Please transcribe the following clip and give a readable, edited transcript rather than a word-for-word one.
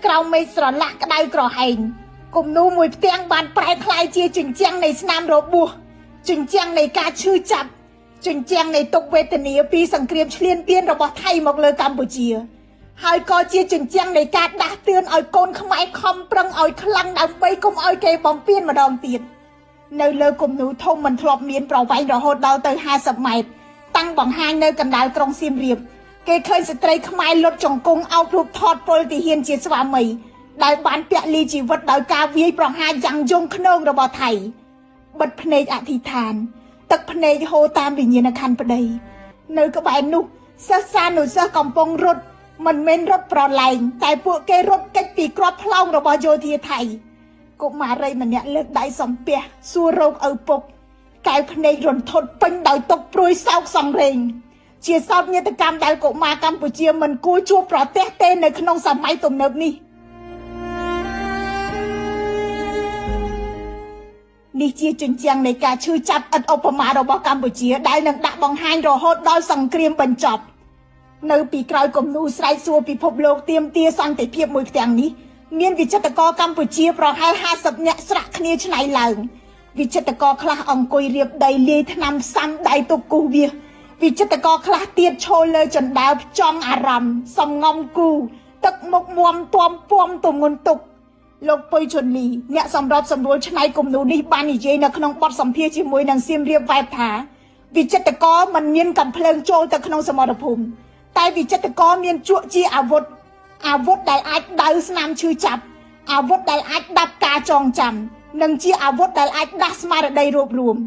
ក្រោមមេឃស្រឡះក្តៅក្រហែងគំនូរមួយផ្ទាំងបានប្រែក្លាយជាជញ្ជាំងនៃស្នាមរបួសជញ្ជាំងនៃការឈឺចាប់ជញ្ជាំងនៃទុក្ខវេទនាពីសង្គ្រាមឈ្លានពានរបស់ថៃមកលើកម្ពុជាហើយក៏ជាជញ្ជាំងនៃការដាស់តឿនឲ្យកូនខ្មែរខំប្រឹងឲ្យខ្លាំងដើម្បីកុំឲ្យគេបំពានម្ដងទៀតនៅលើគំនូរធំមិនធ្លាប់មានប្រវែងរហូតដល់ទៅ50ម៉ែត្រតាំងបង្ហាញនៅកណ្ដាលក្រុងសៀមរាបគេឃើញស្ត្រីខ្មែរលុតជង្គង់អោបរូបថតពលទាហានជាស្វាមីដែលបានពលីជីវិតដោយការវាយប្រហារយ៉ាងយង់ឃ្នងរបស់ថៃបិទភ្នែកអធិដ្ឋានទឹកភ្នែកហូរតាមវិញ្ញាណក្ខន្ធប្តីនៅក្បែរនោះសិស្សានុសិស្សកំពុងរត់មិនមែនរត់ប្រឡែងតែពួកគេរត់គេចពីគ្រាប់ផ្លោងរបស់យោធាថៃកុមារីម្នាក់លើកដៃសំពះសួររោគឪពុកកែវភ្នែករន្ធត់ពេញដោយទុក្ខព្រួយសោកសង្រេងជាសោកនាដកម្មដែលកុមារកម្ពុជាមិនគួរជួបប្រទះទេនៅក្នុងសម័យទំនើបនេះនេះជាជញ្ជាំងនៃការឈឺចាប់ឥតឧបមារបស់កម្ពុជាដែលនឹងដាក់បង្ហាញរហូតដល់សង្គ្រាមបញ្ចប់នៅពីក្រោយគំនូរស្រែកសួរពិភពលោកទាមទារសន្តិភាពមួយផ្ទាំងនេះមានវិចិត្រករកម្ពុជាប្រហែល50នាក់ស្រាក់គ្នាច្នៃឡើងវិចិត្រករខ្លះអង្គុយរៀបដីលាយថ្នាំផ្សំដៃទុកគូសវាសវិចិត្រករខ្លះទៀតឈរលើជណ្ដើរផ្ចង់អារម្មណ៍សំងំគូទឹកមុខមាំទាំពំទម្ងន់ទុកលោកពុយជុនលីអ្នកសម្របសម្រួលច្នៃគំនូរនេះបាននិយាយនៅក្នុងបទសម្ភាសន៍ជាមួយនឹងសៀមរាបវ៉ែបថាវិចិត្រករមិនមានកំភ្លើងចូលទៅក្នុងសមរភូមិតែវិចិត្រករមានជក់ជាអាវុធអាវុធដែលអាចដៅស្នាមឈឺចាប់អាវុធដែលអាចដាប់ការចងចាំនិងជាអាវុធដែលអាចដាស់ស្មារតីរួបរួម